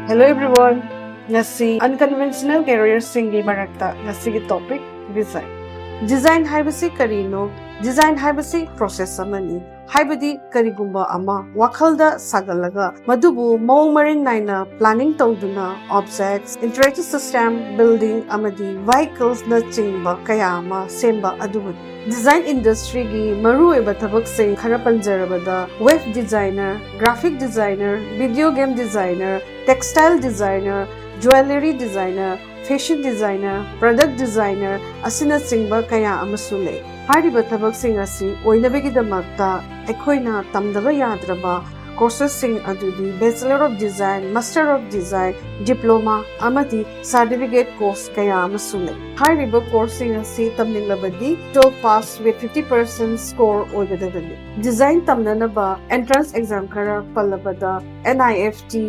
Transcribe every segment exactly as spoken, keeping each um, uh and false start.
Hello everyone. ꯉꯁꯤ unconventional careerꯁꯤꯡꯒꯤ ꯃꯔꯛꯇ ꯉꯁꯤꯒꯤ topic design. Design ꯍꯥꯏꯕꯁꯤ ꯀꯔꯤꯅꯣ? Design ꯍꯥꯏꯕꯁꯤ process ꯑꯃꯅꯤ꯫ ꯍꯥꯏꯕꯗꯤ ꯀꯔꯤꯒꯨꯝꯕ ꯑꯃ ꯋꯥꯈꯜꯗ ꯁꯥꯒꯠꯂꯒ ꯃꯗꯨꯕꯨ ꯃꯑꯣꯡ ꯃꯔꯤꯟ ꯅꯥꯏꯅ planning ꯇꯧꯗꯨꯅ objects, interactive system, building ꯑꯃꯗꯤ vehiclesꯅ ꯆꯤꯡꯕ ꯀꯌꯥ ꯑꯃ ꯁꯦꯝꯕ ꯑꯗꯨꯕꯨꯅꯤ꯫ Design industryꯒꯤ ꯃꯔꯨꯑꯣꯏꯕ ꯊꯕꯛꯁꯤꯡ ꯈꯔ ꯄꯟꯖꯔꯕꯗ web designer, graphic designer, video game designer, textile designer, jewellery designer, fashion designer, product designer ꯑꯁꯤꯅꯆꯤꯡꯕ ꯀꯌꯥ ꯑꯃꯁꯨ ꯂꯩ꯫ ꯍꯥꯏꯔꯤꯕ ꯊꯕꯛꯁꯤꯡ ꯑꯁꯤ ꯑꯣꯏꯅꯕꯒꯤꯗꯃꯛꯇ ꯑꯩꯈꯣꯏꯅ ꯇꯝꯗꯕ ꯌꯥꯗ꯭ꯔꯕ courses ꯁꯤꯡ ꯑꯗꯨꯗꯤ Bachelor of Design, Master of Design, Diploma ꯑꯃꯗꯤ certificate course ꯀꯌꯥ ꯑꯃꯁꯨ ꯂꯩ꯫ ꯍꯥꯏꯔꯤꯕ course ꯁꯤꯡ ꯑꯁꯤ ꯇꯝꯅꯤꯡꯂꯕꯗꯤ twelve pass with fifty percent score ꯑꯣꯏꯒꯗꯕꯅꯤ꯫ Design ꯇꯝꯅꯅꯕ entrance exam ꯈꯔ ꯄꯜꯂꯕꯗ N I F T,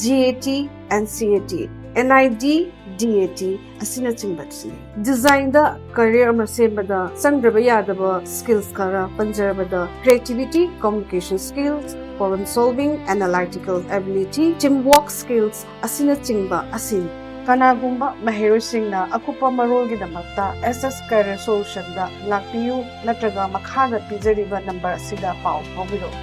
G A T, N C A T, N I D, D A T ꯑꯁꯤꯅꯆꯤꯡꯕꯁꯤꯅꯤ꯫ Designꯗ career ꯑꯃ ꯁꯦꯝꯕꯗ ꯆꯪꯗ꯭ꯔꯕ ꯌꯥꯗꯕ skills ꯈꯔ ꯄꯟꯖꯔꯕꯗ creativity, communication skills, problem solving, analytical ability, teamwork skills ꯑꯁꯤꯅꯆꯤꯡꯕ ꯑꯁꯤꯅꯤ꯫ ꯀꯅꯥꯒꯨꯝꯕ ꯃꯍꯩꯔꯣꯏꯁꯤꯡꯅ ꯑꯀꯨꯞꯄ ꯃꯔꯣꯜꯒꯤꯗꯃꯛꯇ S S Career Solutionꯗ ꯂꯥꯛꯄꯤꯌꯨ ꯅꯠꯇ꯭ꯔꯒ ꯃꯈꯥꯗ ꯄꯤꯖꯔꯤꯕ number ꯑꯁꯤꯗ ꯄꯥꯎ ꯐꯥꯎꯕꯤꯔꯛꯎ꯫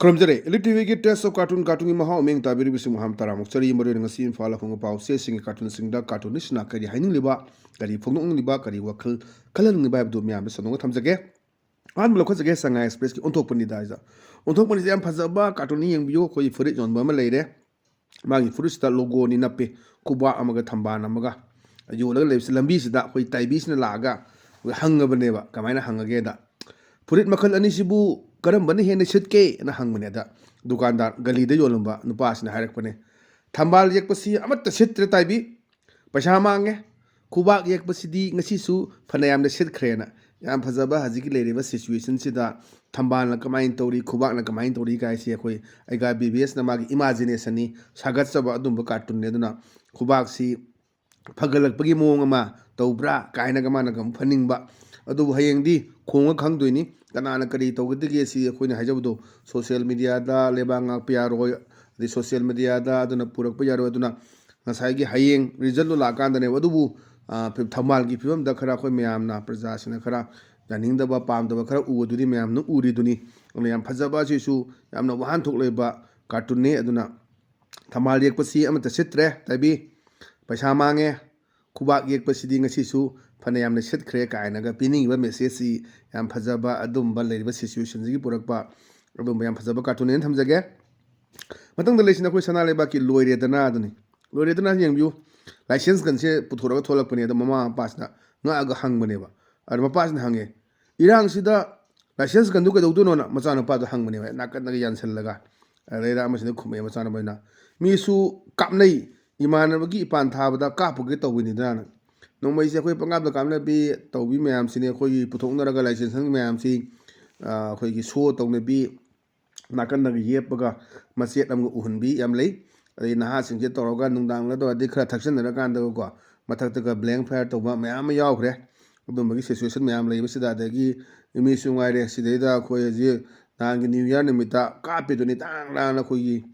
ꯈꯨꯔꯨꯝꯖꯔꯤ꯫ Elite TVꯒꯤ Taste of Cartoon, cartoonꯒꯤ ꯃꯍꯥꯎ ꯃꯤꯡ ꯇꯥꯕꯤꯔꯤꯕꯁꯤꯡ ꯃꯍꯥꯝ ꯇꯔꯥꯃꯨꯛ ꯆꯔꯤ꯫ ꯃꯔꯨꯑꯣꯏꯅ ꯉꯁꯤ ꯏꯝꯐꯥꯜ ꯑꯐꯪꯕ ꯄꯥꯎ ꯆꯦꯁꯤꯡꯒꯤ cartoonꯁꯤꯡꯗ cartoonistꯅ ꯀꯔꯤ ꯍꯥꯏꯅꯤꯡꯂꯤꯕ, ꯀꯔꯤ ꯐꯣꯡꯗꯣꯛꯅꯤꯡꯂꯤꯕ, ꯀꯔꯤ ꯋꯥꯈꯜ ꯈꯜꯍꯟꯅꯤꯡꯂꯤꯕ ꯍꯥꯏꯕꯗꯨ ꯃꯌꯥꯝꯗ ꯁꯟꯗꯣꯛꯅ ꯊꯝꯖꯒꯦ꯫ ꯑꯍꯥꯟꯕ ꯂꯧꯈꯠꯆꯒꯦ ꯁꯉꯥꯏ Expressꯀꯤ ꯑꯣꯟꯊꯣꯛꯄꯅꯤꯗ ꯍꯥꯏꯁꯦ꯫ ꯑꯣꯟꯊꯣꯛꯄꯅꯤꯁꯦ ꯌꯥꯝ ꯐꯖꯕ cartoonꯅꯤ, ꯌꯦꯡꯕꯤꯌꯨ꯫ ꯑꯩꯈꯣꯏꯒꯤ ꯐꯨꯔꯤꯠ ꯌꯣꯟꯕ ꯑꯃ ꯂꯩꯔꯦ, ꯃꯥꯒꯤ ꯐꯨꯔꯤꯠꯁꯤꯗ logoꯅꯤ ꯅꯞꯄꯤ, ꯈꯨꯕꯥꯛ ꯑꯃꯒ ꯊꯝꯕꯥꯜ ꯑꯃꯒ꯫ ꯌꯣꯜꯂꯒ ꯂꯩꯕꯁꯤ ꯂꯝꯕꯤꯁꯤꯗ ꯑꯩꯈꯣꯏ ꯇꯥꯏꯕꯤꯁꯤꯅ ꯂꯥꯛꯑꯒ ꯍꯪꯉꯕꯅꯦꯕ꯫ ꯀꯃꯥꯏꯅ ꯍꯪꯉꯒꯦꯗ, "ꯐꯨꯔꯤꯠ ꯃꯈꯜ ꯑꯅꯤꯁꯤꯕꯨ ꯀꯔꯝꯕꯅ ꯍꯦꯟꯅ ꯁꯤꯠꯀꯦ?" ꯍꯥꯏꯅ ꯍꯪꯕꯅꯦ꯫ ꯑꯗ ꯗꯨꯀꯥꯟꯗꯥꯔ, ꯒꯂꯤꯗ ꯌꯣꯜꯂꯝꯕ ꯅꯨꯄꯥꯁꯤꯅ ꯍꯥꯏꯔꯛꯄꯅꯦ, "ꯊꯝꯕꯥꯜ ꯌꯦꯛꯄꯁꯤ ꯑꯃꯠꯇ ꯁꯤꯠꯇ꯭ꯔꯦ ꯇꯥꯏꯕꯤ, ꯄꯩꯁꯥ ꯃꯥꯡꯉꯦ꯫ ꯈꯨꯕꯥꯛ ꯌꯦꯛꯄꯁꯤꯗꯤ ꯉꯁꯤꯁꯨ ꯐꯅꯌꯥꯝꯅ ꯁꯤꯠꯈ꯭ꯔꯦꯅ"꯫ ꯌꯥꯝ ꯐꯖꯕ ꯍꯧꯖꯤꯛꯀꯤ ꯂꯩꯔꯤꯕ ꯁꯤꯆꯨꯋꯦꯁꯟꯁꯤꯗ ꯊꯝꯕꯥꯜꯅ ꯀꯃꯥꯏꯅ ꯇꯧꯔꯤ, ꯈꯨꯕꯥꯛꯅ ꯀꯃꯥꯏꯅ ꯇꯧꯔꯤ ꯀꯥꯏꯁꯤ ꯑꯩꯈꯣꯏ ꯑꯩꯒꯥ ꯕꯤ ꯕꯤ ꯑꯦꯁꯅ ꯃꯥꯒꯤ ꯏꯃꯥꯖꯤꯅꯦꯁꯟꯅꯤ, ꯁꯥꯒꯠꯆꯕ ꯑꯗꯨꯝꯕ ꯀꯥꯔꯇꯨꯟꯅꯤ꯫ ꯑꯗꯨꯅ ꯈꯨꯕꯥꯛꯁꯤ ꯐꯒꯠꯂꯛꯄꯒꯤ ꯃꯑꯣꯡ ꯑꯃ ꯇꯧꯕ꯭ꯔꯥ ꯀꯥꯏꯅꯒ ꯃꯥꯅꯒ ꯑꯃꯨꯛ ꯐꯅꯤꯡꯕ꯫ ꯑꯗꯨꯕꯨ ꯍꯌꯦꯡꯗꯤ ꯈꯣꯡꯉ ꯈꯪꯗꯣꯏꯅꯤ ꯀꯅꯥꯅ ꯀꯔꯤ ꯇꯧꯒꯗꯒꯦ꯫ ꯁꯤ ꯑꯩꯈꯣꯏꯅ ꯍꯥꯏꯖꯕꯗꯣ, ꯁꯣꯁꯤꯌꯦꯜ ꯃꯤꯗꯤꯌꯥꯗ ꯂꯩꯕꯥꯛ ꯉꯥꯛꯄ ꯌꯥꯔꯣꯏ, ꯑꯗꯩ ꯁꯣꯁꯤꯌꯦꯜ ꯃꯤꯗꯤꯌꯥꯗ ꯑꯗꯨꯅ ꯄꯨꯔꯛꯄ ꯌꯥꯔꯣꯏ꯫ ꯑꯗꯨꯅ ꯉꯁꯥꯏꯒꯤ ꯍꯌꯦꯡ ꯔꯤꯖꯜꯗꯣ ꯂꯥꯛꯑꯀꯥꯟꯗꯅꯦꯕ꯫ ꯑꯗꯨꯕꯨ, ꯑ, ꯐꯤ-, ꯊꯝꯕꯥꯜꯒꯤ ꯐꯤꯕꯝꯗ ꯈꯔ ꯑꯩꯈꯣꯏ ꯃꯌꯥꯝꯅ, ꯄ꯭ꯔꯖꯥꯁꯤꯡꯅ ꯈꯔ ꯌꯥꯅꯤꯡꯗꯕ, ꯄꯥꯝꯗꯕ ꯈꯔ ꯎꯕꯗꯨꯗꯤ ꯃꯌꯥꯝꯅ ꯎꯔꯤꯗꯨꯅꯤ꯫ ꯑꯗꯨꯅ ꯌꯥꯝ ꯐꯖꯕ ꯑꯁꯤꯁꯨ ꯌꯥꯝꯅ ꯋꯥꯍꯟꯊꯣꯛ ꯂꯩꯕ ꯀꯥꯔꯇꯨꯟꯅꯤ꯫ ꯑꯗꯨꯅ ꯊꯝꯕꯥꯜ ꯌꯦꯛꯄꯁꯤ ꯑꯃꯠꯇ ꯁꯤꯠꯇ꯭ꯔꯦ ꯇꯥꯏꯕꯤ, ꯄꯩꯁꯥ ꯃꯥꯡꯉꯦ꯫ ꯈꯨꯕꯥꯛ ꯌꯦꯛꯄꯁꯤꯗꯤ ꯉꯁꯤꯁꯨ ꯐꯅꯌꯥꯝꯅ ꯁꯤꯠꯈ꯭ꯔꯦ ꯀꯥꯏꯅꯒ ꯄꯤꯅꯤꯡꯉꯤꯕ ꯃꯦꯁꯦꯖꯁꯤ ꯌꯥꯝ ꯐꯖꯕ ꯑꯗꯨꯝꯕ ꯂꯩꯔꯤꯕ ꯁꯤꯆꯨꯋꯦꯁꯟꯁꯤꯒꯤ ꯄꯨꯔꯛꯄ ꯑꯗꯨꯝꯕ ꯌꯥꯝ ꯐꯖꯕ ꯀꯥꯔꯇꯨꯟꯅꯦꯅ ꯊꯝꯖꯒꯦ꯫ ꯃꯊꯪꯗ ꯂꯩꯁꯤꯅ ꯑꯩꯈꯣꯏ ꯁꯅꯥ ꯂꯩꯕꯥꯛꯀꯤ "ꯂꯣꯏꯔꯦꯗꯅ" ꯑꯗꯨꯅꯤ꯫ "ꯂꯣꯏꯔꯦꯗꯅ" ꯌꯦꯡꯕꯤꯌꯨ, ꯂꯥꯏꯁꯦꯟꯁ ꯒꯟꯁꯦ ꯄꯨꯊꯣꯔꯒ ꯊꯣꯛꯂꯛꯄꯅꯦ꯫ ꯑꯗꯣ ꯃꯃꯥ ꯃꯄꯥꯁꯤꯅ ꯉꯛꯑꯒ ꯍꯪꯕꯅꯦꯕ꯫ ꯑꯗꯣ ꯃꯄꯥꯁꯤꯅ ꯍꯪꯉꯦ, "ꯏꯔꯥꯡꯁꯤꯗ ꯂꯥꯏꯁꯦꯟꯁ ꯒꯟꯗꯨ ꯀꯩꯗꯧꯗꯣꯏꯅꯣꯅ?" ꯃꯆꯥꯅꯨꯄꯥꯗꯣ ꯍꯪꯕꯅꯦꯕ ꯅꯥꯀꯟꯗꯒ ꯌꯥꯟꯁꯤꯜꯂꯒ꯫ ꯑꯗꯩꯗ ꯑꯃꯁꯤꯅ ꯈꯨꯝꯃꯛꯑꯦ ꯃꯆꯥꯅꯨꯄꯥꯅ, "ꯃꯤꯁꯨ ꯀꯥꯞꯅꯩ, ꯏꯃꯥꯟꯅꯕꯒꯤ ꯏꯄꯥꯟ ꯊꯥꯕꯗ ꯀꯥꯞꯄꯨꯒꯦ ꯇꯧꯕꯅꯤꯗꯅ꯫ ꯅꯣꯡꯃꯩꯁꯦ ꯑꯩꯈꯣꯏ ꯄꯪꯀꯥꯞꯇ ꯀꯥꯞꯅꯕꯤ ꯇꯧꯕꯤ ꯃꯌꯥꯝꯁꯤꯅꯤ, ꯑꯩꯈꯣꯏꯒꯤ ꯄꯨꯊꯣꯛꯅꯔꯒ ꯂꯥꯏꯁꯦꯟꯁ ꯒꯟ ꯃꯌꯥꯝꯁꯤ, ꯑ, ꯑꯩꯈꯣꯏꯒꯤ ꯁꯣ ꯇꯧꯅꯕꯤ, ꯅꯥꯀꯟꯗꯒ ꯌꯦꯞꯄꯒ ꯃꯆꯦꯠ ꯑꯃꯒ ꯎꯍꯟꯕꯤ ꯌꯥꯝ ꯂꯩ꯫ ꯑꯗꯩ ꯅꯍꯥꯁꯤꯡꯁꯦ ꯇꯧꯔꯒ ꯅꯨꯡꯗꯥꯡꯗ ꯇꯧꯔꯗꯤ ꯈꯔ ꯊꯛꯆꯟꯅꯔꯀꯥꯟꯗꯒꯀꯣ, ꯃꯊꯛꯇꯒ ꯕ꯭ꯂꯦꯡ ꯐꯥꯌꯔ ꯇꯧꯕ ꯃꯌꯥꯝ ꯑꯃ ꯌꯥꯎꯈ꯭ꯔꯦ꯫ ꯑꯗꯨꯝꯕꯒꯤ ꯁꯤꯆꯨꯋꯦꯁꯟ ꯃꯌꯥꯝ ꯂꯩꯕꯁꯤꯗ, ꯑꯗꯒꯤ ꯃꯤꯁꯨ ꯉꯥꯏꯔꯦ, ꯁꯤꯗꯩꯗ ꯑꯩꯈꯣꯏ ꯍꯧꯖꯤꯛ ꯅꯍꯥꯟꯒꯤ ꯅ꯭ꯌꯨ ꯏꯌꯥꯔ ꯅꯨꯃꯤꯠꯇ ꯀꯥꯞꯄꯤꯗꯨꯅꯤ ꯇꯥꯡ ꯇꯥꯡꯅ ꯑꯩꯈꯣꯏꯒꯤ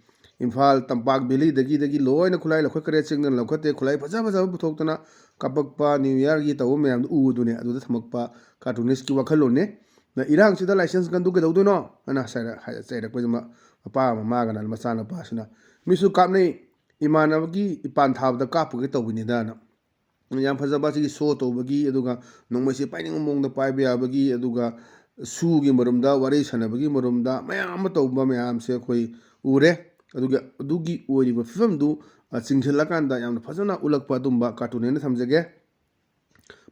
ꯏꯝꯐꯥꯜ ꯇꯝꯄꯥꯛ ꯚꯦꯂꯤꯗꯒꯤꯗꯒꯤ ꯂꯣꯏꯅ ꯈꯨꯠꯂꯥꯏ ꯂꯧꯈꯠꯈ꯭ꯔꯦ, ꯆꯤꯡꯗꯅ ꯂꯧꯈꯠꯇꯦ, ꯈꯨꯠꯂꯥꯏ ꯐꯖ ꯐꯖꯕ ꯄꯨꯊꯣꯛꯇꯅ ꯀꯥꯞꯄꯛꯄ ꯅ꯭ꯌꯨ ꯏꯌꯥꯔꯒꯤ ꯇꯧꯕ ꯃꯌꯥꯝꯗꯨ ꯎꯕꯗꯨꯅꯦ꯫ ꯑꯗꯨꯗ ꯊꯝꯃꯛꯄ ꯀꯥꯔꯇꯨꯅꯤꯁꯀꯤ ꯋꯥꯈꯜꯂꯣꯟꯅꯦ꯫ ꯅ ꯏꯔꯥꯡꯁꯤꯗ ꯂꯥꯏꯁꯦꯟꯁ ꯒꯟꯗꯨ ꯀꯩꯗꯧꯗꯣꯏꯅꯣ ꯍꯥꯏꯅ ꯆꯩꯔꯛ-, ꯆꯩꯔꯛꯄꯁꯤ ꯃ-, ꯃꯄꯥ ꯃꯃꯥꯒꯅ ꯃꯆꯥꯅꯨꯄꯥꯁꯤꯅ, "ꯃꯤꯁꯨ ꯀꯥꯞꯅꯩ, ꯏꯃꯥꯟꯅꯕꯒꯤ ꯏꯄꯥꯟ ꯊꯥꯕꯗ ꯀꯥꯞꯄꯨꯒꯦ ꯇꯧꯕꯅꯤꯗꯅ"꯫ ꯌꯥꯝ ꯐꯖꯕ ꯑꯁꯤꯒꯤ ꯁꯣ ꯇꯧꯕꯒꯤ, ꯑꯗꯨꯒ ꯅꯣꯡꯃꯩꯁꯦ ꯄꯥꯏꯅꯤꯡꯕ ꯃꯑꯣꯡꯗ ꯄꯥꯏꯕ ꯌꯥꯕꯒꯤ, ꯑꯗꯨꯒ ꯁꯨꯒꯤ ꯃꯔꯨꯝꯗ, ꯋꯥꯔꯤ ꯁꯥꯟꯅꯕꯒꯤ ꯃꯔꯨꯝꯗ ꯃꯌꯥꯝ ꯑꯃ ꯇꯧꯕ ꯃꯌꯥꯝꯁꯦ ꯑꯩꯈꯣꯏ ꯎꯔꯦ꯫ ꯑꯗꯨꯒ ꯑꯗꯨꯒꯤ ꯑꯣꯏꯔꯤꯕ ꯐꯤꯕꯝꯗꯨ, ꯑ, ꯆꯤꯡꯁꯤꯜꯂꯀꯥꯟꯗ ꯌꯥꯝꯅ ꯐꯖꯅ ꯎꯠꯂꯛꯄ ꯑꯗꯨꯝꯕ ꯀꯥꯔꯇꯨꯟ ꯍꯥꯏꯅ ꯊꯝꯖꯒꯦ꯫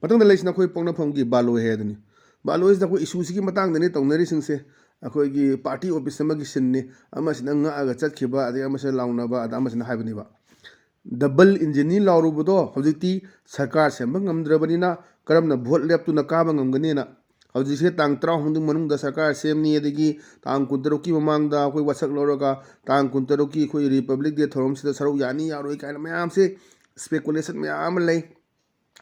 ꯃꯊꯪꯗ ꯂꯩꯁꯤꯅ ꯑꯩꯈꯣꯏ ꯄꯣꯛꯅꯐꯝꯒꯤ ꯕꯥꯂꯣꯏ ꯍꯥꯏ ꯑꯗꯨꯅꯤ꯫ ꯕꯥꯂꯣꯏꯁꯤꯗ ꯑꯩꯈꯣꯏ ꯏꯁꯨꯁꯤꯒꯤ ꯃꯇꯥꯡꯗꯅꯤ ꯇꯧꯅꯔꯤꯁꯤꯡꯁꯦ꯫ ꯑꯩꯈꯣꯏꯒꯤ ꯄꯥꯔꯇꯤ ꯑꯣꯐꯤꯁ ꯑꯃꯒꯤ ꯁꯤꯟꯅꯤ, ꯑꯃꯁꯤꯅ ꯉꯛꯑꯒ ꯆꯠꯈꯤꯕ, ꯑꯗꯒꯤ ꯑꯃꯁꯤꯅ ꯂꯥꯎꯅꯕ, ꯑꯗ ꯑꯃꯁꯤꯅ ꯍꯥꯏꯕꯅꯦꯕ꯫ ꯗꯕꯜ ꯏꯟꯖꯤꯟꯅꯤ ꯂꯥꯎꯔꯨꯕꯗꯣ ꯍꯧꯖꯤꯛꯇꯤ ꯁꯔꯀꯥꯔ ꯁꯦꯝꯕ ꯉꯝꯗ꯭ꯔꯕꯅꯤꯅ ꯀꯔꯝꯅ ꯚꯣꯠ ꯂꯦꯞꯇꯨꯅ ꯀꯥꯕ ꯉꯝꯒꯅꯤꯅ ꯍꯧꯖꯤꯛꯁꯦ ꯇꯥꯡ ꯇꯔꯥꯍꯨꯝꯗꯣꯏ ꯃꯅꯨꯡꯗ ꯁꯔꯀꯥꯔ ꯁꯦꯝꯅꯤ, ꯑꯗꯒꯤ ꯇꯥꯡ ꯀꯨꯟꯇꯔꯨꯛꯀꯤ ꯃꯃꯥꯡꯗ ꯑꯩꯈꯣꯏ ꯋꯥꯁꯛ ꯂꯧꯔꯒ ꯇꯥꯡ ꯀꯨꯟꯇꯔꯨꯛꯀꯤ ꯑꯩꯈꯣꯏ ꯔꯤꯄꯕ꯭ꯂꯤꯛ ꯗꯦ ꯊꯧꯔꯝꯁꯤꯗ ꯁꯔꯨꯛ ꯌꯥꯅꯤ ꯌꯥꯔꯣꯏ ꯀꯥꯏꯅ ꯃꯌꯥꯝꯁꯦ, ꯏꯁꯄꯦꯀꯨꯂꯦꯁꯟ ꯃꯌꯥꯝ ꯑꯃ ꯂꯩ꯫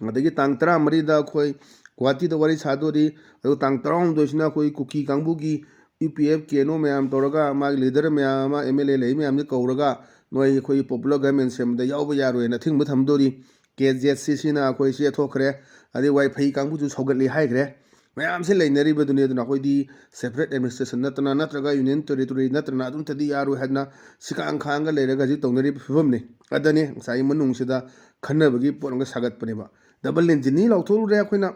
ꯑꯗꯒꯤ ꯇꯥꯡ ꯇꯔꯥꯃꯔꯤꯗ ꯑꯩꯈꯣꯏ ꯒꯨꯍꯥꯇꯤꯗ ꯋꯥꯔꯤ ꯁꯥꯗꯣꯔꯤ꯫ ꯑꯗꯨꯒ ꯇꯥꯡ ꯇꯔꯥꯍꯨꯝꯗꯣꯏꯁꯤꯅ ꯑꯩꯈꯣꯏ ꯀꯨꯀꯤ ꯀꯥꯡꯕꯨꯒꯤ U P F, K N O ꯃꯌꯥꯝ ꯇꯧꯔꯒ, ꯃꯥꯒꯤ ꯂꯤꯗꯔ ꯃꯌꯥꯝ ꯑꯃ, ꯑꯦꯝ ꯑꯦꯜ ꯑꯦ ꯂꯩ ꯃꯌꯥꯝꯁꯦ ꯀꯧꯔꯒ, ꯅꯣꯏ ꯑꯩꯈꯣꯏ ꯄꯣꯄꯨꯂꯔ ꯒꯚꯔꯟꯃꯦꯟ ꯁꯦꯝꯕꯗ ꯌꯥꯎꯕ ꯌꯥꯔꯣꯏꯅ ꯑꯊꯤꯡꯕ ꯊꯝꯗꯣꯔꯤ꯫ ꯀꯦ ꯖꯦꯠ ꯁꯤ ꯁꯤꯅ ꯑꯩꯈꯣꯏ ꯆꯦꯊꯣꯛꯈ꯭ꯔꯦ, ꯑꯗꯩ ꯋꯥꯏꯐꯩ ꯀꯥꯡꯕꯨꯁꯨ ꯁꯧꯒꯠꯂꯤ ꯍꯥꯏꯈ꯭ꯔꯦ꯫ ꯃꯌꯥꯝꯁꯦ ꯂꯩꯅꯔꯤꯕꯗꯨꯅꯤ꯫ ꯑꯗꯨꯅ ꯑꯩꯈꯣꯏꯗꯤ ꯁꯦꯄꯔꯦꯠ ꯑꯦꯗꯃꯤꯅꯤꯁꯇ꯭ꯔꯦꯁꯟ ꯅꯠꯇꯅ, ꯅꯠꯇ꯭ꯔꯒ ꯌꯨꯅꯤꯌꯟ ꯇꯦꯔꯤꯇꯣꯔꯤ ꯅꯠꯇꯅ ꯑꯗꯨꯝꯇꯗꯤ ꯌꯥꯔꯣꯏ ꯍꯥꯏꯗꯅ ꯁꯤꯀꯥꯡ ꯈꯥꯡꯒ ꯂꯩꯔꯒ ꯍꯧꯖꯤꯛ ꯇꯧꯅꯔꯤꯕ ꯐꯤꯕꯝꯅꯤ꯫ ꯑꯗꯅꯤ ꯉꯁꯥꯏꯒꯤ ꯃꯅꯨꯡꯁꯤꯗ ꯈꯟꯅꯕꯒꯤ ꯄꯣꯠ ꯑꯃꯒ ꯁꯥꯒꯠꯄꯅꯦꯕ꯫ ꯗꯕꯜ ꯏꯟꯖꯤꯟꯅꯤ ꯂꯥꯎꯊꯣꯛꯂꯨꯔꯦ ꯑꯩꯈꯣꯏꯅ,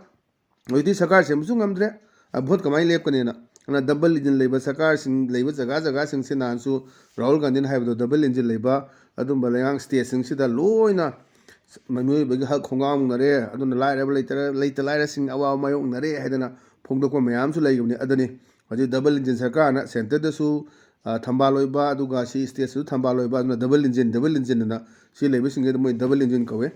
ꯍꯧꯖꯤꯛꯇꯤ ꯁꯔꯀꯥꯔ ꯁꯦꯝꯕꯁꯨ ꯉꯝꯗ꯭ꯔꯦ꯫ ꯑ, ꯚꯣꯠ ꯀꯃꯥꯏꯅ ꯂꯦꯞꯀꯅꯤꯅ? ꯑꯗꯨꯅ ꯗꯕꯜ ꯏꯟꯖꯤꯟ ꯂꯩꯕ ꯁꯔꯀꯥꯔꯁꯤꯡ ꯂꯩꯕ ꯖꯒꯥ ꯖꯒꯥꯁꯤꯡꯁꯦ, ꯅꯍꯥꯟꯁꯨ ꯔꯥꯍꯨꯜ ꯒꯥꯟꯙꯤꯅ ꯍꯥꯏꯕꯗꯣ, ꯗꯕꯜ ꯏꯟꯖꯤꯟ ꯂꯩꯕ ꯑꯗꯨꯝꯕ ꯂꯩꯉꯥꯛ ꯁ꯭ꯇꯦꯠꯁꯤꯡꯁꯤꯗ ꯂꯣꯏꯅ ꯃꯤꯑꯣꯏꯕꯒꯤ ꯍꯛ ꯈꯣꯡꯒꯥꯎꯅꯔꯦ, ꯑꯗꯨꯅ ꯂꯥꯏꯔꯕ ꯂꯩꯇ-, ꯂꯩꯇ ꯂꯥꯏꯔꯁꯤꯡ ꯑꯋꯥꯕ ꯃꯥꯌꯣꯛꯅꯔꯦ ꯍꯥꯏꯗꯅ ꯐꯣꯡꯗꯣꯛꯄ ꯃꯌꯥꯝꯁꯨ ꯂꯩꯈꯤꯕꯅꯤ꯫ ꯑꯗꯨꯅꯤ ꯍꯧꯖꯤꯛ ꯗꯕꯜ ꯏꯟꯖꯤꯟ ꯁꯔꯀꯥꯔꯅ ꯁꯦꯟꯇꯔꯗꯁꯨ, ꯑ, ꯊꯝꯕꯥꯜ ꯑꯣꯏꯕ, ꯑꯗꯨꯒ ꯁꯤ ꯁ꯭ꯇꯦꯠꯁꯤꯁꯨ ꯊꯝꯕꯥꯜ ꯑꯣꯏꯕ, ꯑꯗꯨꯅ ꯗꯕꯜ ꯏꯟꯖꯤꯟ, ꯗꯕꯜ ꯏꯟꯖꯤꯟ ꯑꯅ ꯁꯤ ꯂꯩꯕꯁꯤꯡꯁꯤꯗ ꯃꯣꯏ ꯗꯕꯜ ꯏꯟꯖꯤꯟ ꯀꯧꯋꯦ꯫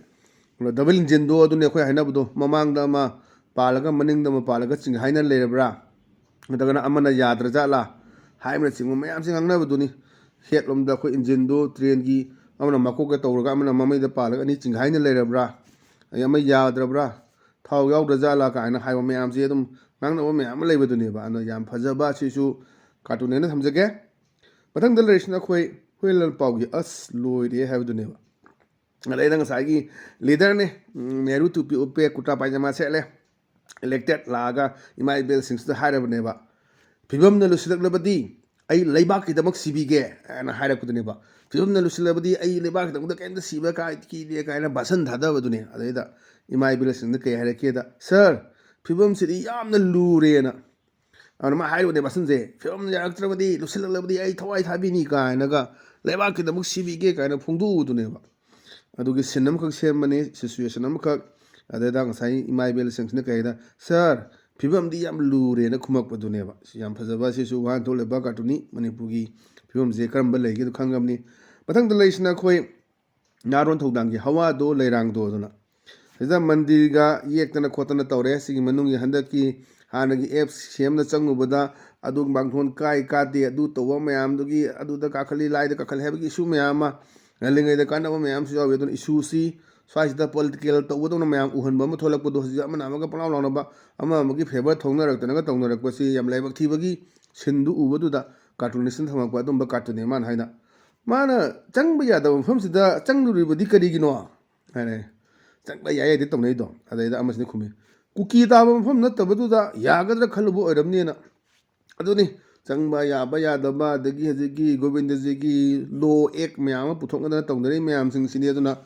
ꯑꯗꯨꯅ ꯗꯕꯜ ꯏꯟꯖꯤꯟꯗꯣ ꯑꯗꯨꯅꯤ ꯑꯩꯈꯣꯏ ꯍꯥꯏꯅꯕꯗꯣ, ꯃꯃꯥꯡꯗ ꯑꯃ ꯄꯥꯜꯂꯒ ꯃꯅꯤꯡꯗ ꯑꯃ ꯄꯥꯜꯂꯒ ꯆꯤꯡꯍꯥꯏꯅ ꯂꯩꯔꯕ꯭ꯔꯥ, ꯅꯠꯇ꯭ꯔꯒꯅ ꯑꯃꯅ ꯌꯥꯗ꯭ꯔꯖꯥꯠꯂꯥ ꯍꯥꯏꯕꯅꯆꯤꯡꯕ ꯃꯌꯥꯝꯁꯦ ꯉꯥꯡꯅꯕꯗꯨꯅꯤ꯫ ꯍꯦꯠꯂꯣꯝꯗ ꯑꯩꯈꯣꯏ ꯏꯟꯖꯤꯟꯗꯣ ꯇ꯭ꯔꯦꯟꯒꯤ ꯑꯃꯅ ꯃꯀꯣꯛꯇ ꯇꯧꯔꯒ ꯑꯃꯅ ꯃꯃꯩꯗ ꯄꯥꯜꯂꯒ ꯑꯅꯤ ꯆꯤꯡꯍꯥꯏꯅ ꯂꯩꯔꯕ꯭ꯔꯥ, ꯑꯗꯩ ꯑꯃ ꯌꯥꯗ꯭ꯔꯕ꯭ꯔꯥ, ꯊꯥꯎ ꯌꯥꯎꯗ꯭ꯔꯖꯥꯠꯂꯥ ꯀꯥꯏꯅ ꯍꯥꯏꯕ ꯃꯌꯥꯝꯁꯦ ꯑꯗꯨꯝ ꯉꯥꯡꯅꯕ ꯃꯌꯥꯝ ꯑꯃ ꯂꯩꯕꯗꯨꯅꯦꯕ꯫ ꯑꯗꯣ ꯌꯥꯝ ꯐꯖꯕ ꯑꯁꯤꯁꯨ ꯀꯥꯔꯇꯨꯟ ꯍꯥꯏꯅ ꯊꯝꯖꯒꯦ꯫ ꯃꯊꯪꯗ ꯂꯩꯔꯤꯁꯤꯅ ꯑꯩꯈꯣꯏ ꯍꯨꯏꯂꯥꯜ ꯄꯥꯎꯒꯤ ꯑꯁ ꯂꯣꯏꯔꯦ ꯍꯥꯏꯕꯗꯨꯅꯦꯕ꯫ ꯑꯗꯩꯗ ꯉꯁꯥꯏꯒꯤ ꯂꯤꯗꯔꯅꯦ, ꯎꯝ, ꯅꯦꯍꯔꯨ ꯇꯨꯄꯤ ꯎꯞꯄꯦ, ꯀꯨꯔꯇꯥ ꯄꯥꯏꯖꯃꯥ ꯁꯦꯠꯂꯦ, ꯏꯂꯦꯛꯇꯦꯠ ꯂꯥꯛꯑꯒ ꯏꯃꯥ ꯏꯕꯦꯜꯁꯤꯡꯁꯤꯗ ꯍꯥꯏꯔꯕꯅꯦꯕ, "ꯐꯤꯕꯝꯅ ꯂꯨꯁꯤꯜꯂꯛꯂꯕꯗꯤ ꯑꯩ ꯂꯩꯕꯥꯛꯀꯤꯗꯃꯛ ꯁꯤꯕꯤꯒꯦ" ꯍꯥꯏꯅ ꯍꯥꯏꯔꯛꯄꯗꯨꯅꯦꯕ꯫ "ꯐꯤꯕꯝꯅ ꯂꯨꯁꯤꯜꯂꯕꯗꯤ ꯑꯩ ꯂꯩꯕꯥꯛꯀꯤꯗꯃꯛꯇ ꯀꯩꯝꯇ ꯁꯤꯕ ꯀꯥꯏ ꯀꯤꯗꯦ" ꯀꯥꯏꯅ ꯚꯥꯁꯟ ꯊꯥꯗꯕꯗꯨꯅꯦ꯫ ꯑꯗꯩꯗ ꯏꯃꯥ ꯏꯕꯦꯜꯁꯤꯡꯅ ꯀꯩ ꯍꯥꯏꯔꯛꯀꯦꯗ, "ꯁꯥꯔ, ꯐꯤꯕꯝꯁꯤꯗꯤ ꯌꯥꯝꯅ ꯂꯨꯔꯦꯅ"꯫ ꯑꯗꯨꯅ ꯃꯥ ꯍꯥꯏꯔꯤꯕꯅꯦ ꯚꯥꯁꯟꯁꯦ, "ꯐꯤꯕꯝ ꯌꯥꯔꯛꯇ꯭ꯔꯕꯗꯤ, ꯂꯨꯁꯤꯜꯂꯛꯂꯕꯗꯤ ꯑꯩ ꯊꯋꯥꯏ ꯊꯥꯕꯤꯅꯤ" ꯀꯥꯏꯅꯒ, ꯂꯩꯕꯥꯛꯀꯤꯗꯃꯛ ꯁꯤꯕꯤꯒꯦ ꯀꯥꯏꯅ ꯐꯣꯡꯗꯣꯛꯎꯗꯨꯅꯦꯕ꯫ ꯑꯗꯨꯒꯤ ꯁꯤꯟ ꯑꯃꯈꯛ ꯁꯦꯝꯕꯅꯤ, ꯁꯤꯆꯨꯋꯦꯁꯟ ꯑꯃꯈꯛ꯫ ꯑꯗꯩꯗ ꯉꯁꯥꯏ ꯏꯃꯥ ꯏꯕꯦꯜꯁꯤꯡꯁꯤꯅ ꯀꯩ ꯍꯥꯏꯗ, "ꯁꯥꯔ, ꯐꯤꯕꯝꯗꯤ ꯌꯥꯝ ꯂꯨꯔꯦꯅ" ꯈꯨꯝꯃꯛꯄꯗꯨꯅꯦꯕ꯫ ꯁꯤ ꯌꯥꯝ ꯐꯖꯕ, ꯁꯤꯁꯨ ꯋꯥꯍꯟꯊꯣꯛ ꯂꯩꯕ ꯀꯥꯔꯇꯨꯟꯅꯤ꯫ ꯃꯅꯤꯄꯨꯔꯒꯤ ꯐꯤꯕꯝꯁꯦ ꯀꯔꯝꯕ ꯂꯩꯒꯦꯗꯣ ꯈꯪꯉꯕꯅꯤ꯫ ꯃꯊꯪꯗ ꯂꯩꯔꯤꯁꯤꯅ ꯑꯩꯈꯣꯏ ꯅꯥꯔꯣꯟ ꯊꯧꯗꯥꯡꯒꯤ ꯍꯋꯥꯗꯣ ꯂꯩꯔꯥꯡꯗꯣ ꯑꯗꯨꯅ꯫ ꯁꯤꯗ ꯃꯟꯗꯤꯔꯒ ꯌꯦꯛꯇꯅ ꯈꯣꯠꯇꯅ ꯇꯧꯔꯦ꯫ ꯁꯤꯒꯤ ꯃꯅꯨꯡꯒꯤ ꯍꯟꯗꯛꯀꯤ ꯍꯥꯟꯅꯒꯤ ꯑꯦꯞꯁ ꯁꯦꯝꯅ ꯆꯪꯉꯨꯕꯗ ꯑꯗꯨ ꯃꯥꯡꯊꯣꯟ ꯀꯥꯏ ꯀꯥꯗꯦ, ꯑꯗꯨ ꯇꯧꯕ ꯃꯌꯥꯝꯗꯨꯒꯤ, ꯑꯗꯨꯗ ꯀꯥꯈꯠꯂꯤ, ꯂꯥꯏꯗ ꯀꯥꯈꯠꯂꯤ ꯍꯥꯏꯕꯒꯤ ꯏꯁꯨ ꯃꯌꯥꯝ ꯑꯃ, ꯉꯜꯂꯤꯉꯩꯗ ꯀꯥꯟꯅꯕ ꯃꯌꯥꯝꯁꯨ ꯌꯥꯎꯏ꯫ ꯑꯗꯨꯅ ꯏꯁꯨꯁꯤ ꯁ꯭ꯋꯥꯏꯁꯤꯗ ꯄꯣꯂꯤꯇꯤꯀꯦꯜ ꯇꯧꯒꯗꯧꯅ ꯃꯌꯥꯝ ꯎꯍꯟꯕ ꯑꯃ ꯊꯣꯛꯂꯛꯄꯗꯣ, ꯍꯧꯖꯤꯛ ꯑꯃꯅ ꯑꯃꯒ ꯄꯪꯂꯥꯎ ꯂꯥꯎꯅꯕ, ꯑꯃ ꯑꯃꯒꯤ ꯐꯦꯚꯔ ꯊꯧꯅꯔꯛꯇꯅꯒ ꯇꯧꯅꯔꯛꯄꯁꯤ ꯌꯥꯝ ꯂꯥꯏꯕꯛ ꯊꯤꯕꯒꯤ ꯁꯤꯟꯗꯨ ꯎꯕꯗꯨꯗ ꯀꯥꯔꯇꯨꯅꯤꯁꯅ ꯊꯝꯃꯛꯄ ꯑꯗꯨꯝꯕ ꯀꯥꯔꯇꯨꯟꯅꯦ ꯃꯥꯅ ꯍꯥꯏꯅ꯫ ꯃꯥꯅ ꯆꯪꯕ ꯌꯥꯗꯕ ꯃꯐꯝꯁꯤꯗ ꯆꯪꯂꯨꯔꯤꯕꯗꯤ ꯀꯔꯤꯒꯤꯅꯣ ꯍꯥꯏꯔꯦ꯫ ꯆꯪꯕ ꯌꯥꯏ ꯌꯥꯏꯗꯤ ꯇꯧꯅꯩꯗꯣ꯫ ꯑꯗꯩꯗ ꯑꯃꯁꯤꯅ ꯈꯨꯝꯃꯤ, "ꯀꯨꯀꯤ ꯇꯥꯕ ꯃꯐꯝ ꯅꯠꯇꯕꯗꯨꯗ ꯌꯥꯒꯗ꯭ꯔꯥ ꯈꯜꯂꯨꯕ ꯑꯣꯏꯔꯝꯅꯤꯅ"꯫ ꯑꯗꯨꯅꯤ, ꯆꯪꯕ ꯌꯥꯕ ꯌꯥꯗꯕ, ꯑꯗꯒꯤ ꯍꯧꯖꯤꯛꯀꯤ ꯒꯣꯕꯤꯟꯗꯖꯤꯒꯤ ꯂꯣ ꯑꯦꯛ ꯃꯌꯥꯝ ꯑꯃ ꯄꯨꯊꯣꯛꯅꯗꯅ ꯇꯧꯅꯔꯤ ꯃꯌꯥꯝꯁꯤꯡꯁꯤꯅꯤ꯫ ꯑꯗꯨꯅ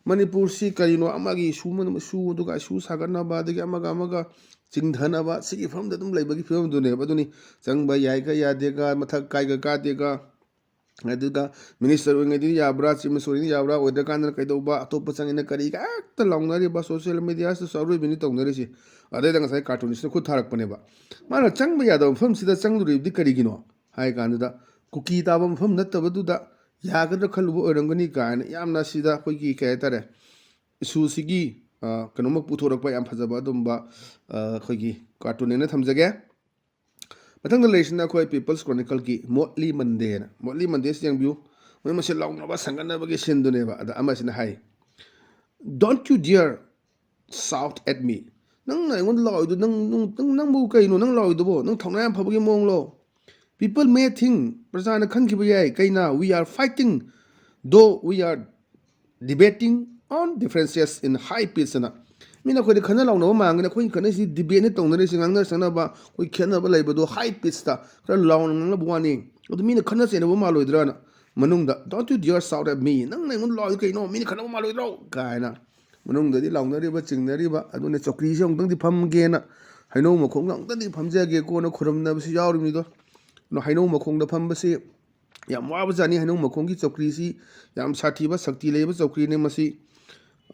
ꯃꯅꯤꯄꯨꯔꯁꯤ ꯀꯔꯤꯅꯣ, ꯑꯃꯒꯤ ꯏꯁꯨ ꯑꯃꯅ ꯏꯁꯨ, ꯑꯗꯨꯒ ꯏꯁꯨ ꯁꯥꯒꯠꯅꯕ, ꯑꯗꯒꯤ ꯑꯃꯒ ꯑꯃꯒ ꯆꯤꯡꯊꯅꯕ, ꯁꯤꯒꯤ ꯐꯤꯕꯝꯗ ꯑꯗꯨꯝ ꯂꯩꯕꯒꯤ ꯐꯤꯕꯝꯗꯨꯅꯦꯕ꯫ ꯑꯗꯨꯅꯤ, ꯆꯪꯕ ꯌꯥꯏꯒ ꯌꯥꯗꯦꯒ, ꯃꯊꯛ ꯀꯥꯏꯒ ꯀꯥꯗꯦꯒ, ꯑꯗꯨꯒ ꯃꯤꯅꯤꯁꯇꯔ ꯑꯣꯏꯔꯤꯉꯩꯗꯗꯤ ꯌꯥꯕ꯭ꯔꯥ, ꯆꯤꯐ ꯃꯤꯅꯤꯁꯇꯔ ꯑꯣꯏꯔꯤꯉꯩꯗ ꯌꯥꯕ꯭ꯔꯥ, ꯑꯣꯏꯗ꯭ꯔꯀꯥꯟꯗꯅ ꯀꯩꯗꯧꯕ, ꯑꯇꯣꯞꯄ ꯆꯪꯉꯤꯅ ꯀꯔꯤ ꯍꯦꯛꯇ ꯂꯥꯎꯅꯔꯤꯕ, ꯁꯣꯁꯤꯌꯦꯜ ꯃꯦꯗꯤꯌꯥꯁꯤꯗꯁꯨ ꯑꯔꯣꯏꯕꯤꯅꯤ ꯇꯧꯅꯔꯤꯁꯤ꯫ ꯑꯗꯩꯗ ꯉꯁꯥꯏ ꯀꯥꯔꯇꯨꯅꯤꯁꯅ ꯈꯨꯠ ꯊꯥꯔꯛꯄꯅꯦꯕ꯫ ꯃꯥꯅ ꯆꯪꯕ ꯌꯥꯗꯕ ꯃꯐꯝꯁꯤꯗ ꯆꯪꯂꯨꯔꯤꯕꯗꯤ ꯀꯔꯤꯒꯤꯅꯣ ꯍꯥꯏ ꯀꯥꯟꯗꯨꯗ, ꯀꯨꯀꯤ ꯇꯥꯕ ꯃꯐꯝ ꯅꯠꯇꯕꯗꯨꯗ ꯌꯥꯒꯗ꯭ꯔꯥ ꯈꯜꯂꯨꯕ ꯑꯣꯏꯔꯝꯒꯅꯤ ꯀꯥꯏꯅ ꯌꯥꯝꯅ ꯁꯤꯗ ꯑꯩꯈꯣꯏꯒꯤ ꯀꯩ ꯍꯥꯏꯇꯥꯔꯦ, ꯏꯁꯨꯁꯤꯒꯤ, ꯑ, ꯀꯩꯅꯣꯝꯃ ꯄꯨꯊꯣꯔꯛꯄ ꯌꯥꯝ ꯐꯖꯕ ꯑꯗꯨꯝꯕ, ꯑ, ꯑꯩꯈꯣꯏꯒꯤ ꯀꯥꯔꯇꯨꯟ ꯍꯥꯏꯅ ꯊꯝꯖꯒꯦ꯫ ꯃꯊꯪꯗ ꯂꯩꯔꯤꯁꯤꯅ ꯑꯩꯈꯣꯏ ꯄꯤꯄꯜꯁ ꯀ꯭ꯔꯣꯅꯤꯀꯜꯒꯤ ꯃꯣꯠꯂꯤ ꯃꯟꯗꯦꯅ꯫ ꯃꯣꯠꯂꯤ ꯃꯟꯗꯦꯁꯤ ꯌꯦꯡꯕꯤꯌꯨ꯫ ꯃꯣꯏ ꯃꯁꯦ ꯂꯥꯎꯅꯕ ꯁꯪꯒꯠꯅꯕꯒꯤ ꯁꯤꯟꯗꯨꯅꯦꯕ꯫ ꯑꯗ ꯑꯃꯁꯤꯅ ꯍꯥꯏ, "Don't you dare shout at me." ꯅꯪꯅ ꯑꯩꯉꯣꯟꯗ ꯂꯥꯎꯔꯤꯗꯣ, ꯅꯪ, ꯅꯪ, ꯅꯪ, ꯅꯪꯕꯨ ꯀꯩꯅꯣ ꯅꯪ ꯂꯥꯎꯔꯤꯗꯨꯕꯣ? ꯅꯪ ꯊꯧꯅꯥ ꯌꯥꯝ ꯐꯕꯒꯤ ꯃꯑꯣꯡꯂꯣ? "People may think," ꯄ꯭ꯔꯖꯥꯅ ꯈꯟꯈꯤꯕ ꯌꯥꯏ, ꯀꯩꯅ, "we are fighting, though we are debating on differences in high pitch" ꯑꯅ꯫ ꯃꯤꯅ ꯑꯩꯈꯣꯏꯗ ꯈꯟꯅ ꯂꯥꯎꯅꯕ ꯃꯥꯡꯒꯅꯤ, ꯑꯩꯈꯣꯏꯅ ꯈꯟꯅꯩꯁꯤ ꯗꯤꯕꯦꯠꯅꯤ ꯇꯧꯅꯔꯤꯁꯤ, ꯉꯥꯡꯅ ꯁꯛꯅꯕ, ꯑꯩꯈꯣꯏ ꯈꯦꯠꯅꯕ ꯂꯩꯕꯗꯣ ꯍꯥꯏ ꯄꯤꯠꯁꯇ ꯈꯔ ꯂꯥꯎꯅ ꯉꯥꯡꯅꯕ ꯋꯥꯅꯤ꯫ ꯑꯗꯨ ꯃꯤꯅ ꯈꯟꯅ ꯆꯩꯅꯕ ꯃꯥꯜꯂꯣꯏꯗ꯭ꯔꯥꯅ ꯃꯅꯨꯡꯗ, "Don't you dare shout at me." "ꯅꯪꯅ ꯑꯩꯉꯣꯟꯗ ꯂꯥꯎꯔꯤ ꯀꯩꯅꯣ? ꯃꯤꯅ ꯈꯟꯅꯕ ꯃꯥꯜꯂꯣꯏꯗ꯭ꯔꯣ?" ꯀꯥꯏꯅ ꯃꯅꯨꯡꯗꯗꯤ ꯂꯥꯎꯅꯔꯤꯕ, ꯆꯤꯡꯅꯔꯤꯕ꯫ ꯑꯗꯨꯅ ꯆꯧꯀ꯭ꯔꯤꯁꯦ ꯑꯃꯨꯛꯇꯪꯗꯤ ꯐꯝꯒꯦꯅ, ꯍꯩꯅꯧ ꯃꯈꯣꯡꯗ ꯑꯃꯨꯛꯇꯪꯗꯤ ꯐꯝꯖꯒꯦ, ꯀꯣꯟꯅ ꯈꯨꯔꯨꯝꯅꯕꯁꯨ ꯌꯥꯎꯔꯤꯕꯅꯤꯗꯣ꯫ ꯑꯗꯣ ꯍꯩꯅꯧ ꯃꯈꯣꯡꯗ ꯐꯝꯕꯁꯤ ꯌꯥꯝ ꯋꯥꯕꯖꯥꯠꯅꯤ꯫ ꯍꯩꯅꯧ ꯃꯈꯣꯡꯒꯤ ꯆꯧꯀ꯭ꯔꯤꯁꯤ ꯌꯥꯝ ꯁꯥꯊꯤꯕ, ꯁꯛꯇꯤ ꯂꯩꯕ ꯆꯧꯀ꯭ꯔꯤꯅꯤ꯫ ꯃꯁꯤ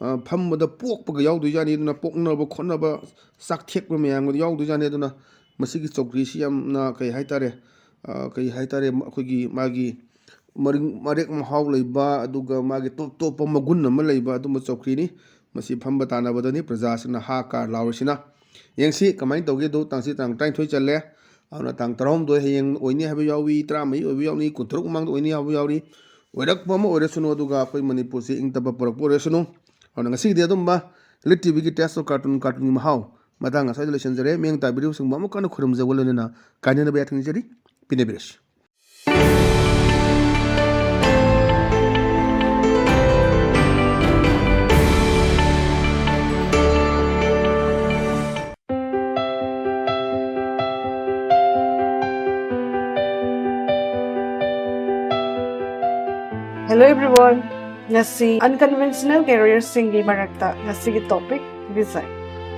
ꯑ, ꯐꯝꯕꯗ ꯄꯣꯛꯄꯒ ꯌꯥꯎꯗꯣꯏꯖꯥꯠꯅꯤ꯫ ꯑꯗꯨꯅ ꯄꯣꯛꯅꯕ ꯈꯣꯠꯅꯕ ꯆꯥꯛ ꯊꯦꯛꯄ ꯃꯌꯥꯝꯒꯗꯣ ꯌꯥꯎꯗꯣꯏꯖꯥꯠꯅꯤ꯫ ꯑꯗꯨꯅ ꯃꯁꯤꯒꯤ ꯆꯧꯀ꯭ꯔꯤꯁꯤ ꯌꯥꯝꯅ, ꯀꯩ ꯍꯥꯏꯇꯥꯔꯦ, ꯑ, ꯀꯩ ꯍꯥꯏꯇꯥꯔꯦ, ꯑꯩꯈꯣꯏꯒꯤ ꯃꯥꯒꯤ ꯃꯔꯤꯡ-, ꯃꯔꯦꯛ ꯃꯍꯥꯎ ꯂꯩꯕ, ꯑꯗꯨꯒ ꯃꯥꯒꯤ ꯇꯣꯞ ꯇꯣꯞꯄ ꯃꯒꯨꯟ ꯑꯃ ꯂꯩꯕ ꯑꯗꯨꯝꯕ ꯆꯧꯀ꯭ꯔꯤꯅꯤ꯫ ꯃꯁꯤ ꯐꯝꯕ ꯇꯥꯟꯅꯕꯗꯅꯤ ꯄ꯭ꯔꯖꯥꯁꯤꯡꯅ ꯍꯥ ꯀꯥ ꯂꯥꯎꯔꯤꯁꯤꯅ꯫ ꯌꯦꯡꯁꯤ ꯀꯃꯥꯏꯅ ꯇꯧꯒꯦꯗꯣ꯫ ꯇꯥꯡꯁꯤ ꯇꯥꯡ ꯇꯔꯥꯅꯤꯊꯣꯏ ꯆꯜꯂꯦ꯫ ꯑꯗꯨꯅ ꯇꯥꯡ ꯇꯔꯥꯍꯨꯝꯗꯣꯏ ꯍꯌꯦꯡ ꯑꯣꯏꯅꯤ ꯍꯥꯏꯕ ꯌꯥꯎꯏ, ꯇꯔꯥꯃꯔꯤ ꯑꯣꯏꯕ ꯌꯥꯎꯅꯤ, ꯀꯨꯟꯇꯔꯨꯛ ꯃꯃꯥꯡꯗ ꯑꯣꯏꯅꯤ ꯍꯥꯏꯕ ꯌꯥꯎꯔꯤ꯫ ꯑꯣꯏꯔꯛꯄ ꯑꯃ ꯑꯣꯏꯔꯁꯅꯨ, ꯑꯗꯨꯒ ꯑꯩꯈꯣꯏ ꯃꯅꯤꯄꯨꯔꯁꯤ ꯏꯪ ꯇꯞꯄ ꯄꯨꯔꯛꯄ ꯑꯣꯏꯔꯁꯅꯨ꯫ ꯑꯗꯨꯅ ꯉꯁꯤꯒꯤꯗꯤ ꯑꯗꯨꯝꯕ ꯂꯤꯠ ꯇꯤꯚꯤꯒꯤ Taste of Cartoon, ꯀꯥꯔꯇꯨꯟꯒꯤ ꯃꯍꯥꯎ ꯃꯇꯥꯡ ꯑꯁ꯭ꯋꯥꯏꯗ ꯂꯣꯏꯁꯤꯟꯖꯔꯦ꯫ ꯃꯤꯠꯌꯦꯡ ꯇꯥꯕꯤꯔꯤꯕꯁꯤꯡꯕꯨ ꯑꯃꯨꯛ ꯍꯟꯅ ꯈꯨꯔꯨꯝꯖꯕ ꯂꯣꯏꯅꯅ ꯀꯥꯏꯅꯅꯕ ꯌꯥꯊꯪ ꯅꯤꯖꯔꯤ꯫ ꯄꯤꯅꯕꯤꯔꯁꯤ꯫ Hello everyone. ꯉꯁꯤ unconventional careeꯔꯁꯤꯡꯒꯤ ꯃꯔꯛꯇ ꯉꯁꯤꯒꯤ topic design.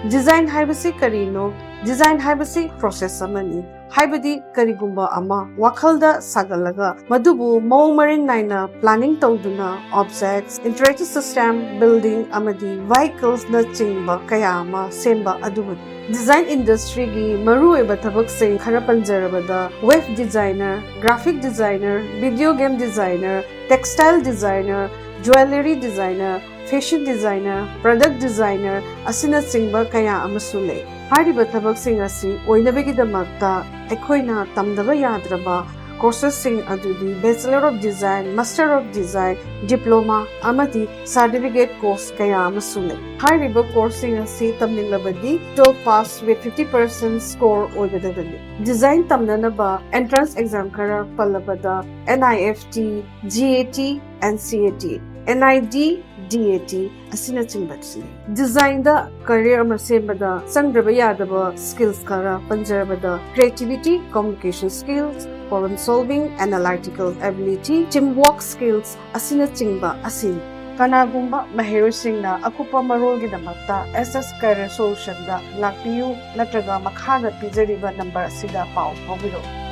Design ꯍꯥꯏꯕꯁꯤ ꯀꯔꯤꯅꯣ? Design ꯍꯥꯏꯕꯁꯤ process ꯑꯃꯅꯤ꯫ ꯍꯥꯏꯕꯗꯤ ꯀꯔꯤꯒꯨꯝꯕ ꯑꯃ ꯋꯥꯈꯜꯗ ꯁꯥꯒꯠꯂꯒ ꯃꯗꯨꯕꯨ ꯃꯑꯣꯡ ꯃꯔꯤꯟ ꯅꯥꯏꯅ planning ꯇꯧꯗꯨꯅ objects, interactive system, building ꯑꯃꯗꯤ vehiclesꯅꯆꯤꯡꯕ ꯀꯌꯥ ꯑꯃ ꯁꯦꯝꯕ ꯑꯗꯨꯕꯨꯅꯤ꯫ Design industryꯒꯤ ꯃꯔꯨꯑꯣꯏꯕ ꯊꯕꯛꯁꯤꯡ ꯈꯔ ꯄꯟꯖꯔꯕꯗ web designer, graphic designer, video game designer, textile designer, jewellery designer, fashion designer, product designer ꯑꯁꯤꯅꯆꯤꯡꯕ ꯀꯌꯥ ꯑꯃꯁꯨ ꯂꯩ꯫ ꯍꯥꯏꯔꯤꯕ ꯊꯕꯛꯁꯤꯡ ꯑꯁꯤ ꯑꯣꯏꯅꯕꯒꯤꯗꯃꯛꯇ ꯑꯩꯈꯣꯏꯅ ꯇꯝꯗꯕ ꯌꯥꯗ꯭ꯔꯕ courses ꯁꯤꯡ ꯑꯗꯨꯗꯤ Bachelor of Design, Master of Design, Diploma ꯑꯃꯗꯤ certificate course ꯀꯌꯥ ꯑꯃꯁꯨ ꯂꯩ꯫ ꯍꯥꯏꯔꯤꯕ course ꯁꯤꯡ ꯑꯁꯤ ꯇꯝꯅꯤꯡꯂꯕꯗꯤ twelve pass with fifty percent score ꯑꯣꯏꯒꯗꯕꯅꯤ꯫ Design ꯇꯝꯅꯅꯕ entrance exam ꯈꯔ ꯄꯜꯂꯕꯗ N I F T, G A T, N C A T, N I D, D A T ꯑꯁꯤꯅꯆꯤꯡꯕꯁꯤꯅꯤ꯫ Designꯗ career ꯑꯃ ꯁꯦꯝꯕꯗ ꯆꯪꯗ꯭ꯔꯕ ꯌꯥꯗꯕ skills ꯈꯔ ꯄꯟꯖꯔꯕꯗ creativity, communication skills, problem solving, analytical ability, teamwork skills ꯑꯁꯤꯅꯆꯤꯡꯕ ꯑꯁꯤꯅꯤ꯫ ꯀꯅꯥꯒꯨꯝꯕ ꯃꯍꯩꯔꯣꯏꯁꯤꯡꯅ ꯑꯀꯨꯞꯄ ꯃꯔꯣꯜꯒꯤꯗꯃꯛꯇ S S Career Solutionꯗ ꯂꯥꯛꯄꯤꯌꯨ ꯅꯠꯇ꯭ꯔꯒ ꯃꯈꯥꯗ ꯄꯤꯖꯔꯤꯕ number ꯑꯁꯤꯗ ꯄꯥꯎ ꯐꯥꯎꯕꯤꯔꯛꯎ꯫